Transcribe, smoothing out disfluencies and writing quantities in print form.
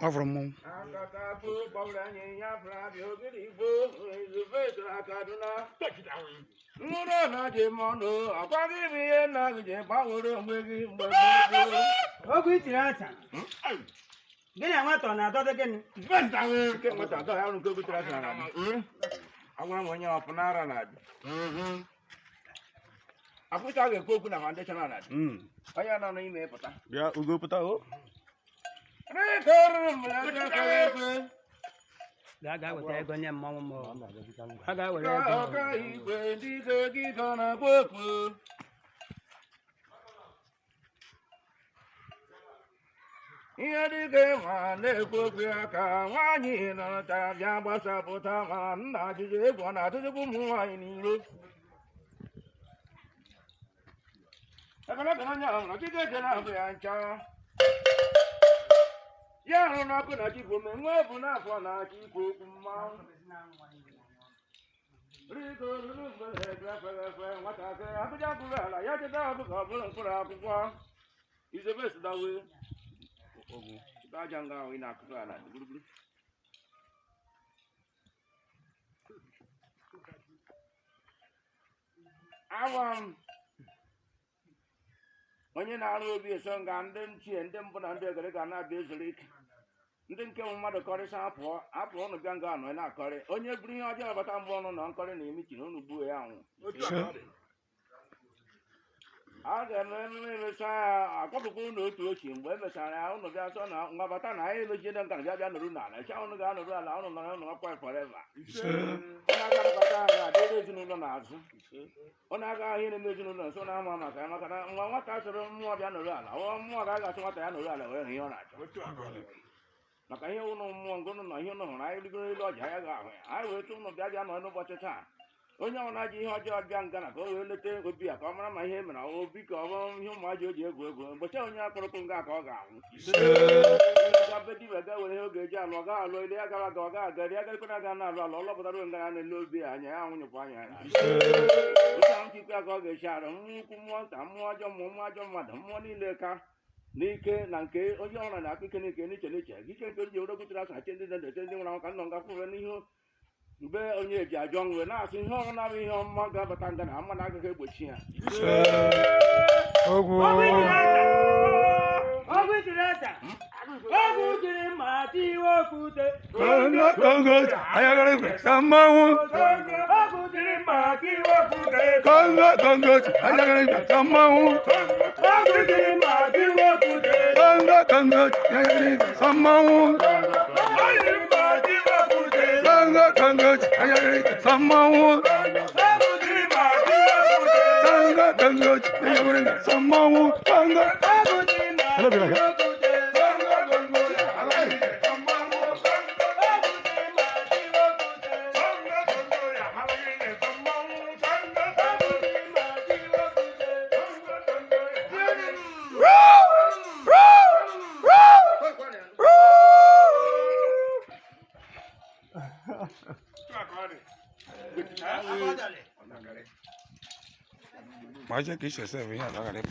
Afụrụ mmọnwụ. Nwụrụ na ji mọnụ akwaghị m ihe nna gị ji gbanwere onwe gị mgbe gboo. Oge itiri asa gịnị na nwata ọ na-adọdo gịnị? Nke nwata adọghị arụ nke gotere asa na agwara m onye ọpụ n'ara na adị akwụsị a ga-ekwu okwu na foundation na adị onye nọ n'ime pụta. Bịa, Ugo, pụta o. Rịka ruru mgbe ekwe ekwe. Gaa gaa weta ego nye mmọnwụ m o. Ha ga-ewere Ka ego. ọka igwe ndị ike gị ka ọ na-agba okwu. Ihe dịka ma na-ekwu okwu ya ka nwaanyị nọta bịa gbasapụta ma nna ajụjụ egwu ọ na-atụjụkwa ụmụ nwaanyị n'iro. Ekele ekele onye ahụ na ọchịchị ekele ahụ ya ncha. Ya arụ n'ọkụ na chikwu ome nwa ebu n'afọ na-achọ ikwu okwu mmanwụ. Riko ruru mgbe ekwe ekwe nwatakịrị akụja mkpụrụ ala ya cheta ọbụ ka ọ bụrụ mkpụrụ akwụkwọ. Izebe sidawe. Chịta aja nga ahụ ị na-akụkọ ala dị gburugburu. Awa m onye na-arụ obi eso nga ndị nchie ndị mbụ na ndị egere ga na-abịa ezuru ike. Ndị nke mmadụ kọrịsị apụọ apụọ ụnụ bịa nga anọ na-akọrị onye buru ihe ọjọọ bata mbụ ọnụ na nkọrị na emichi na unu gbuo ya anwụ. A ga-eme emume emesa ya akpọpụkwa unu otu ochie mgbe e mechara ya unu bịa sọ na nwa bata na anyị emechiene nka bịa bịa nọrụ n'ala echa unu ga-anọrụ ala unu nọrọ unu ọkwa forever. Onye aka nabata anyị adịrị ezinụlọ n'azụ onye aka ahụ na-eme ezinụlọ nso na-ama maka ya maka na nwa nwata sọrọ mmụọ bịa nọrụ ala ọ mmụọ ga agasị nwata ya nọrụ ala were hụ ihe ọ na-achọ maka ihe ụnụ mmụọ nke ụnụ na ihe ụnụ hụrụ anyị rigoro elu ọja ya ga-ahụ ya anyị wee tụ ụnụ bịa bịa nọ n'ụbọchị taa onye ọbụla ji ihe ọjọọ bịa ngana ka o wee leta obi ya ka ọ mara ma ihe mere obi ka ọ bụrụ ihe ụmụaji o ji egwu egwu mgbe onye akpụrụkpụ nga ka ọ ga-anwụ gabe dibịa ga were ihe oge eji alụ ọ gaghị alụ ele ya gara aga ọ gaghị aga ya garịkwana aga na-alụ alụ ọ lọpụtara ngana na-ele obi ya anya ya anwụnyụpụ anya ya ụta nchịkwa ka ọ ga-esi arụ mmụọ ukwu mmụọ nta mmụọ ọjọọ mmụọ mmụọ ajọ mmadụ mmụọ niile ka n'ike na nke onye ọbụla na-akpụ ike n'ike n'iche n'iche ike nke ji were gotere asa che ndị dị ndụ che ndị nwụrụ anwụ ka nnọ nga kwụrụ n'ihu mgbe onye eji ajọ nwere na-asị ihe ọbụla bụ ihe ọma ga-abata nga na mmadụ agaghị egbochi ya. Ogwu. Ọgwụ itiri asa ọgwụ jiri mma tiwe okwute. Kongo kongo ayagara igwe ka mmanwụ. Ọgwụ jiri mma tiwe okwute. Kongo kongo ayagara igwe ka mmanwụ. Ọgwụ jiri mma tiwe okwute. Kongo kongo ayagara igwe ka mmanwụ. Kongo kongo ayagara igwe ka mmanwụ. Kongo kongo ayagara igwe ka mmanwụ. Kongo. Ọgwụ jiri mma Hello, tiwe Bilaka. okwute. Ma jẹ́ kí ìṣẹ̀ṣẹ̀ fi yàn lára rẹ̀.